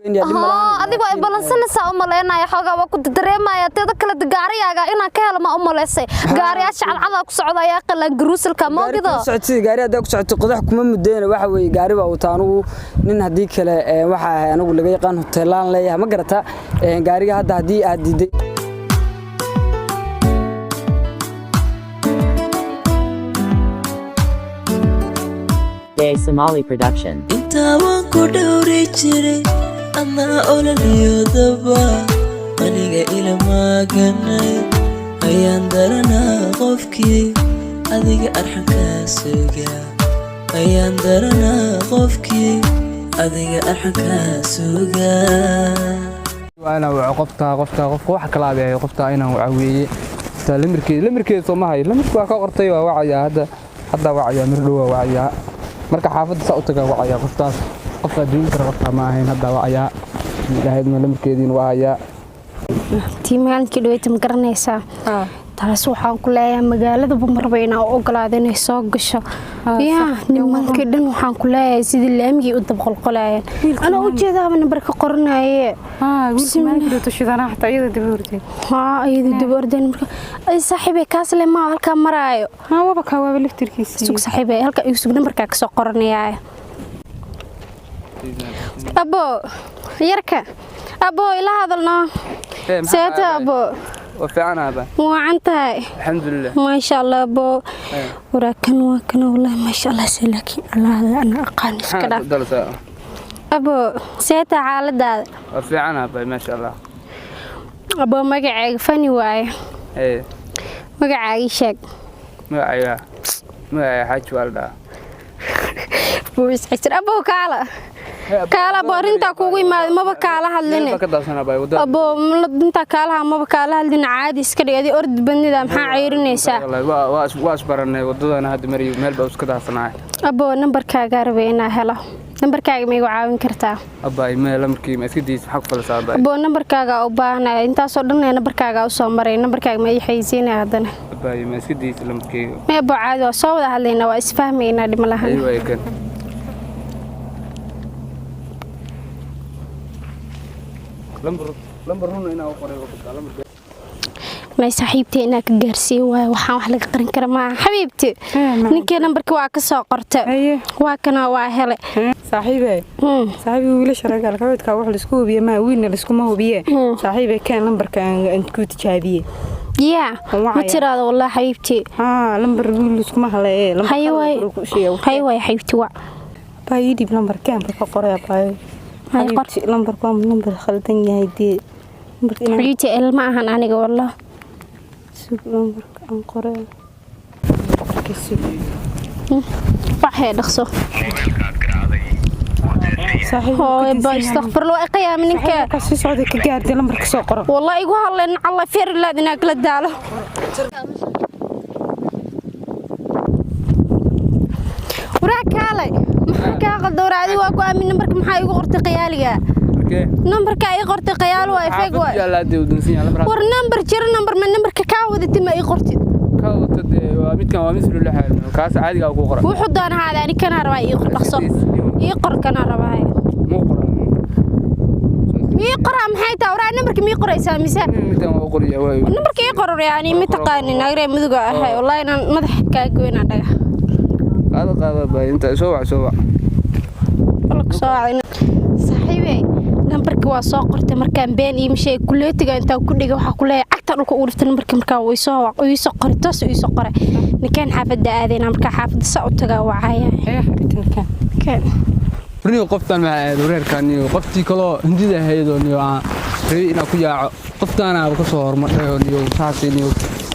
Haa, adigu ay balansanaysaa u malaynaya, xoogaa waa ku dareemaya. Teeda kale, gaarigaaga inaan ka helo ma u malaysay? Gaariyaasha cadcadaa ku socda ayaa qalaan garuusalka moogido. Socotid gaari haddaa ku socotid, qodax kuma mudeyna. Waxa weeye, gaari baa wataa anigu. Nin haddii kale waxa ahay anigu laga yaqaan hoteelaan leeyahay, ma garata? Gaariga hadda haddii aad diiday. Day Somali Production. Intaa waan ku dhowri jiray, adnaa ololiyodaba aniga ilamaaganay. Ayaan daranaa qofkii adiga arxankaa suga, ayaan daranaa qofkii adiga arxankaa suga. Waa inaan waco qoftaa, qoftaa, qofka wax kala abeeyo, qoftaa inaan waco weeye. Taa lamirkeeda, lamirkeeda soo ma hayo. Lamirku waa ka qortay, waa wacayaa hadda, hadda wacayaa, mir dhow waa wacayaa. Marka xaafadda saa u tagaa wacayaa qoftaas. Qofkaa diin kara qoftaa ma ahayn, hadda wacayaa. Ilaahayna lamirkeediina waa hayaa. Tii maalinkii dhaweyta ma garanaysaa? Taas waxaan ku leeyahay, magaaladaba marba inaa u ogolaado inay soo gasho. Yaa nimankii dhan waxaan ku leeyahay sidii laamigii u dabqolqolayeen, anaa ujeedaaba nambarka qoranaye. Haa, iyada daba ordeen. Marka ay saaxiibey, kaas le maa halkaa maraayo. Sug saaxiibey, halkaa igu sug, nambarkaa kasoo qoranayaa. Abo yarka, abo ila hadalno. Seeta abo? Waa fiican aaba. Wacan tahay? Alxamdulilah. Maasha Allah abo. Waraa kan waa kana, wallahi maasha Allah se, laakiin Allah ana aqaan iska dhaaf. Dalsa. Abo, seeta xaaladaada? Waa fiican aaba, maasha Allah. Abo, magacayga Fani waaye. Ee. Magacaaga ii sheeg. Magacayga Xaaji waa la dhahaa. Buu isxisir. Abo kaala kaala, abo arrintaa kuugu imaaday, maba kaala hadline. Meel baa ka daadsan aabay wadada. Abo intaa kaalaha maba kaala hadline, caadi iska dhig. Adi ordi badnida maxaa ceyrinaysaa? Waa isbaranay, wadadana hadda mariyo, meel baa iska daadsanahay. Abo, nambarkaagaa rabay inaa helo. Nambarkaaga ma igu caawin kartaa? Abaay, meel lamarkii ma iska daysid? Maxaa ku falasaa abaay? Abo, nambarkaaga u baahanaya. Intaasoo dhan ee nambarkaaga usoo maray, nambarkaaga ma ii xayisiinaya haddana? Abaay, ma iska daysid lamarkeyga? Ma abo, caadi waa soo wada hadlaynaa, waa isfahmaynaa, dhima lahan. Ayo, waay kan lambar, lambar run inaa u qoray waa lambar. May saaxiibtay inaa ka gaarsiin waayo, waxaan wax laga qarin kara maaha. Xabiibti, ninkii nambarkii waa ka soo qortay, waa kana, waa helay. Saaxiibe, saaxiibi, wiilasha reer galkabeedka wax laisku hubiye maa, wiilna laiskuma hubiye. Saaxiibe, keen lambarka aan ku tijaabiye. Yaa ma tiraado wallah xabiibti. Haa, lambar wiil laiskuma haleeye. Hay waay, hay waay xabiibti, waa. Baa ii dhiib lambarkeen ka qoray abaayo. Hay, qor. Xabiibti, lambarka waa lambar khaldan yahay dee. Lambarka inaan Xabiibti, ilma ahan aniga wallah. Sug, lambarka aan qoray. Ka sug. Waxay dhaqso. Saaxiib. Hooy ba, istakfirullah, waa qiyaam ninka. Ka sii socday, ka gaartay lambarka soo qoro. Wallah igu hadleen alla feer ilaad inaa kala daalo. Waraa kaalay, maxaa kaa qalda? Waraa adiga waa ku aamin. Nambarka maxaa igu qortay qayaaliga? Markee? Nambarka ii qortay qayaal waa fake waay. Yaallaa dee, udunsan yahay lambar. War nambar jiro, nambar ma nambarka kaa wadatay ma ii qortid? Ka wata dee, waa midkan, waa mid lula xaal kaas caadiga ku qoran. Wuxuu doona haada, ani kanaa rabaa, ii qor dhaqso, ii qor, kanaa rabaa. Muu qoran. Ii qoraa maxay tahay? Waraa nambarka mii qoraysaa mise? Midkan waa u qoraya, waa. Nambarka ii qor yani ma taqaanin agree muduga ahay, wallahi inaan madaxa kaa goynaa dhagax. Qaada, qaada baa, inta soo wac, soo wac. Walla ku soo wacday. Saaxiibey, nambarka waa soo qortay. Markaan been iyo mishay kuleetiga intaan ku dhigay, waxaa ku leeyahay cagta dhulka ugu dhiftay nambarka. Markaa way soo ii soo qoray, toos ii soo qoray. Ninkaan xaafadda aadayna, markaa xaafadda saa u tagaa wacaya. Ee xabiibti, ninkaan. Keen. Runiga qoftan maxay ahayd wareerkan iyo qoftii kaloo hindida ahayd oo niyo aan rabay inaan ku yaaco, qoftaanaaba ka soo hormadhay oo niyo saas niyo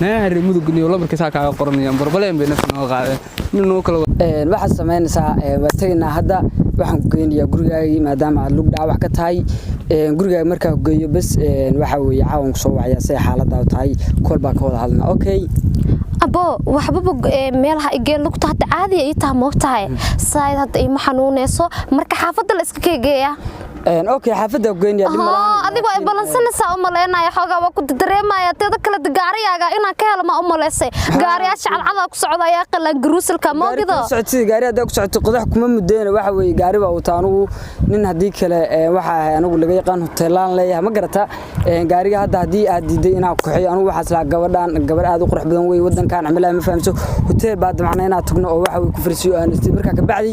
naahari mudug niyo lambarka saa kaaga qoranayaan, barbaleen bay nafta nooga qaadeen nin noo kala. Waxaad samaynaysaa, waa tegaynaa hadda, waxaan ku geynayaa gurigaagii maadaama aad lug dhaawac ka tahay. Gurigaaga markaa ku geeyo bes, waxa weeye caawan ku soo wacayaa say xaaladdaa tahay, kool baa ka wada hadlana, okay? Abo, waxbaba meelaha igeen, lugta hadda caadiya ii taha, moogtahay saaid hadda iima xanuunayso. Marka xaafadda la iska keegeeya. Okay, xaafadda ku geynayaa, dhib malahan. Adigu ay balansanaysaa u malaynaya, xoogaa waa ku dareemaya. Teeda kale, gaariyaaga inaan ka helo ma u malaysay? Gaariyaasha cadcadaa ku socda ayaa qalaan garuusalka moogido. Socotid gaari haddaa ku socotid, qodax kuma mudeyna. Waxa weeye, gaari baa wataa anigu. Nin haddii kale waxa ahay anigu laga yaqaan hoteelaan leeyahay, ma garata? Gaariga hadda haddii aad diiday inaad kuxiyo, anigu waxaas lahaa gabadhaan gabar aad u qurux badan wey, wadankan cimilaha ma fahamso. Hoteel baa damacna inaad tagno oo waxa weye ku farsiyo aan istid. Markaa kabacdi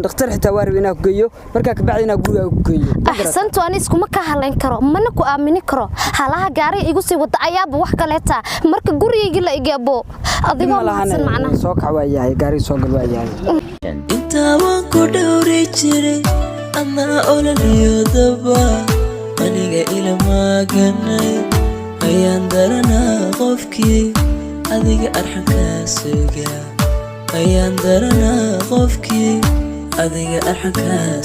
dhakhtar xitaa waa rabay inaad ku geeyo, markaa kabacdi inaad gurigaaga ku geeyo, ma garata? Axsantu, ani iskuma ka halayn karo, mana ku aamini karo. Halaha gaariga igu sii wada ayaaba wax kaleeta. Marka gurigaygii la igeebo adigoo Ma lahan. Mahadsan macnaha. Soo kac, waa yahay, gaariga soo gal, waa yahay. Intaa waan ku dhowri jiray, adnaa ololiyo daba aniga ilamaaganay. Ayaan daranaa qofkii adiga arxankaa suga, ayaan daranaa qofkii adiga arxankaa.